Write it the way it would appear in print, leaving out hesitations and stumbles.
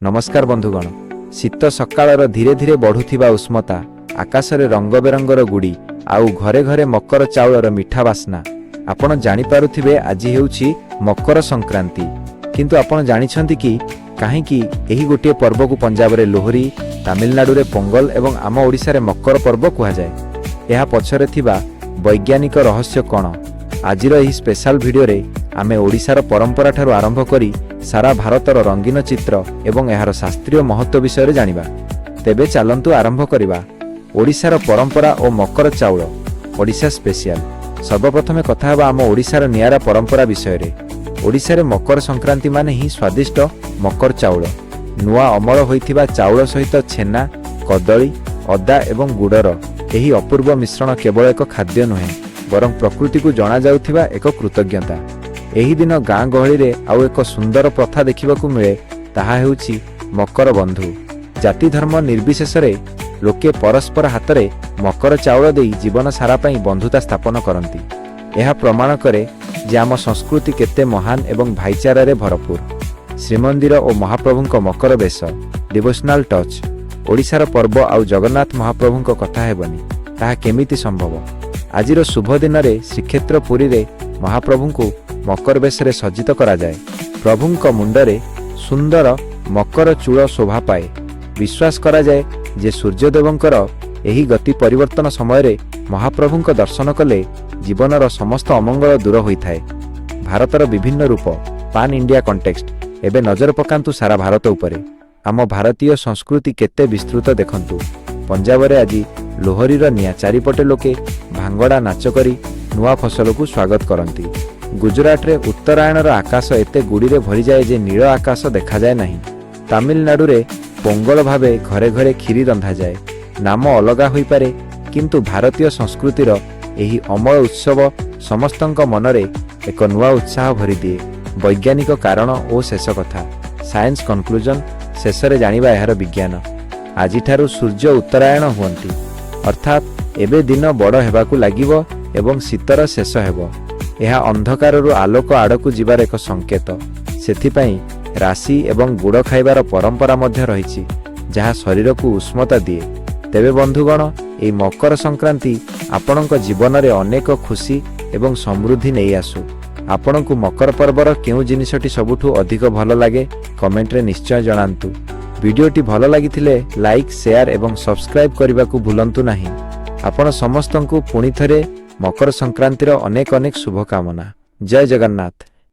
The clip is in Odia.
ନମସ୍କାର ବନ୍ଧୁଗଣ। ଶୀତ ସକାଳର ଧୀରେ ଧୀରେ ବଢ଼ୁଥିବା ଉଷ୍ମତା, ଆକାଶରେ ରଙ୍ଗ ବେରଙ୍ଗର ଗୁଡ଼ି ଆଉ ଘରେ ଘରେ ମକର ଚାଉଳର ମିଠା ବାସ୍ନା। ଆପଣ ଜାଣିପାରୁଥିବେ, ଆଜି ହେଉଛି ମକର ସଂକ୍ରାନ୍ତି। କିନ୍ତୁ ଆପଣ ଜାଣିଛନ୍ତି କି, କାହିଁକି ଏହି ଗୋଟିଏ ପର୍ବକୁ ପଞ୍ଜାବରେ ଲୋହରୀ, ତାମିଲନାଡୁରେ ପୋଙ୍ଗଲ ଏବଂ ଆମ ଓଡ଼ିଶାରେ ମକର ପର୍ବ କୁହାଯାଏ? ଏହା ପଛରେ ଥିବା ବୈଜ୍ଞାନିକ ରହସ୍ୟ କ'ଣ? ଆଜିର ଏହି ସ୍ପେଶାଲ ଭିଡ଼ିଓରେ ଆମେ ଓଡ଼ିଶାର ପରମ୍ପରାଠାରୁ ଆରମ୍ଭ କରି ସାରା ଭାରତର ରଙ୍ଗୀନ ଚିତ୍ର ଏବଂ ଏହାର ଶାସ୍ତ୍ରୀୟ ମହତ୍ତ୍ୱ ବିଷୟରେ ଜାଣିବା। ତେବେ ଚାଲନ୍ତୁ ଆରମ୍ଭ କରିବା। ଓଡ଼ିଶାର ପରମ୍ପରା ଓ ମକର ଚାଉଳ, ଓଡ଼ିଶା ସ୍ପେଶିଆଲ। ସର୍ବପ୍ରଥମେ କଥା ହେବା ଆମ ଓଡ଼ିଶାର ନିଆରା ପରମ୍ପରା ବିଷୟରେ। ଓଡ଼ିଶାରେ ମକର ସଂକ୍ରାନ୍ତି ମାନେ ହିଁ ସ୍ୱାଦିଷ୍ଟ ମକର ଚାଉଳ। ନୂଆ ଅମଳ ହୋଇଥିବା ଚାଉଳ ସହିତ ଛେନା, କଦଳୀ, ଅଦା ଏବଂ ଗୁଡ଼ର ଏହି ଅପୂର୍ବ ମିଶ୍ରଣ କେବଳ ଏକ ଖାଦ୍ୟ ନୁହେଁ, ବରଂ ପ୍ରକୃତିକୁ ଜଣାଯାଉଥିବା ଏକ କୃତଜ୍ଞତା। ଏହି ଦିନ ଗାଁ ଗହଳିରେ ଆଉ ଏକ ସୁନ୍ଦର ପ୍ରଥା ଦେଖିବାକୁ ମିଳେ। ତାହା ହେଉଛି ମକର ବନ୍ଧୁ। ଜାତି ଧର୍ମ ନିର୍ବିଶେଷରେ ଲୋକେ ପରସ୍ପର ହାତରେ ମକର ଚାଉଳ ଦେଇ ଜୀବନ ସାରା ପାଇଁ ବନ୍ଧୁତା ସ୍ଥାପନ କରନ୍ତି। ଏହା ପ୍ରମାଣ କରେ ଯେ ଆମ ସଂସ୍କୃତି କେତେ ମହାନ ଏବଂ ଭାଇଚାରାରେ ଭରପୁର। ଶ୍ରୀମନ୍ଦିର ଓ ମହାପ୍ରଭୁଙ୍କ ମକର ବେଶ, ଡିଭୋସନାଲ ଟଚ୍। ଓଡ଼ିଶାର ପର୍ବ ଆଉ ଜଗନ୍ନାଥ ମହାପ୍ରଭୁଙ୍କ କଥା ହେବନି, ତାହା କେମିତି ସମ୍ଭବ? ଆଜିର ଶୁଭ ଦିନରେ ଶ୍ରୀକ୍ଷେତ୍ର ପୁରୀରେ ମହାପ୍ରଭୁଙ୍କୁ ମକର ବେଶରେ ସଜ୍ଜିତ କରାଯାଏ। ପ୍ରଭୁଙ୍କ ମୁଣ୍ଡରେ ସୁନ୍ଦର ମକର ଚୂଳ ଶୋଭା ପାଏ। ବିଶ୍ୱାସ କରାଯାଏ ଯେ ସୂର୍ଯ୍ୟଦେବଙ୍କର ଏହି ଗତି ପରିବର୍ତ୍ତନ ସମୟରେ ମହାପ୍ରଭୁଙ୍କ ଦର୍ଶନ କଲେ ଜୀବନର ସମସ୍ତ ଅମଙ୍ଗଳ ଦୂର ହୋଇଥାଏ। ଭାରତର ବିଭିନ୍ନ ରୂପ, ପାନ୍ ଇଣ୍ଡିଆ କଣ୍ଟେକ୍ସଟ। ଏବେ ନଜର ପକାନ୍ତୁ ସାରା ଭାରତ ଉପରେ। ଆମ ଭାରତୀୟ ସଂସ୍କୃତି କେତେ ବିସ୍ତୃତ ଦେଖନ୍ତୁ। ପଞ୍ଜାବରେ ଆଜି ଲୋହରୀର ନିଆଁ ଚାରିପଟେ ଲୋକେ ଭାଙ୍ଗଡ଼ା ନାଚ କରି ନୂଆ ଫସଲକୁ ସ୍ୱାଗତ କରନ୍ତି। ଗୁଜରାଟରେ ଉତ୍ତରାୟଣର ଆକାଶ ଏତେ ଗୁଡ଼ିରେ ଭରିଯାଏ ଯେ ନୀଳ ଆକାଶ ଦେଖାଯାଏ ନାହିଁ। ତାମିଲନାଡୁରେ ପୋଙ୍ଗଲ ଭାବେ ଘରେ ଘରେ କ୍ଷୀରି ରନ୍ଧାଯାଏ। ନାମ ଅଲଗା ହୋଇପାରେ, କିନ୍ତୁ ଭାରତୀୟ ସଂସ୍କୃତିର ଏହି ଅମଳ ଉତ୍ସବ ସମସ୍ତଙ୍କ ମନରେ ଏକ ନୂଆ ଉତ୍ସାହ ଭରିଦିଏ। ବୈଜ୍ଞାନିକ କାରଣ ଓ ଶେଷ କଥା, ସାଇନ୍ସ କନକ୍ଲୁଜନ। ଶେଷରେ ଜାଣିବା ଏହାର ବିଜ୍ଞାନ। ଆଜିଠାରୁ ସୂର୍ଯ୍ୟ ଉତ୍ତରାୟଣ ହୁଅନ୍ତି, ଅର୍ଥାତ୍ ଏବେ ଦିନ ବଡ଼ ହେବାକୁ ଲାଗିବ ଏବଂ ଶୀତର ଶେଷ ହେବ। ଏହା ଅନ୍ଧକାରରୁ ଆଲୋକ ଆଡ଼କୁ ଯିବାର ଏକ ସଂକେତ। ସେଥିପାଇଁ ରାଶି ଏବଂ ଗୁଡ଼ ଖାଇବାର ପରମ୍ପରା ମଧ୍ୟ ରହିଛି, ଯାହା ଶରୀରକୁ ଉଷ୍ମତା ଦିଏ। ତେବେ ବନ୍ଧୁଗଣ, ଏହି ମକର ସଂକ୍ରାନ୍ତି ଆପଣଙ୍କ ଜୀବନରେ ଅନେକ ଖୁସି ଏବଂ ସମୃଦ୍ଧି ନେଇ ଆସୁ। ଆପଣଙ୍କୁ ମକର ପର୍ବର କେଉଁ ଜିନିଷଟି ସବୁଠୁ ଅଧିକ ଭଲ ଲାଗେ, କମେଣ୍ଟରେ ନିଶ୍ଚୟ ଜଣାନ୍ତୁ। ଭିଡ଼ିଓଟି ଭଲ ଲାଗିଥିଲେ ଲାଇକ୍, ସେୟାର ଏବଂ ସବସ୍କ୍ରାଇବ୍ କରିବାକୁ ଭୁଲନ୍ତୁ ନାହିଁ। ଆପଣ ସମସ୍ତଙ୍କୁ ପୁଣିଥରେ ମକର ସଂକ୍ରାନ୍ତିର ଅନେକ ଅନେକ ଶୁଭକାମନା। ଜୟ ଜଗନ୍ନାଥ।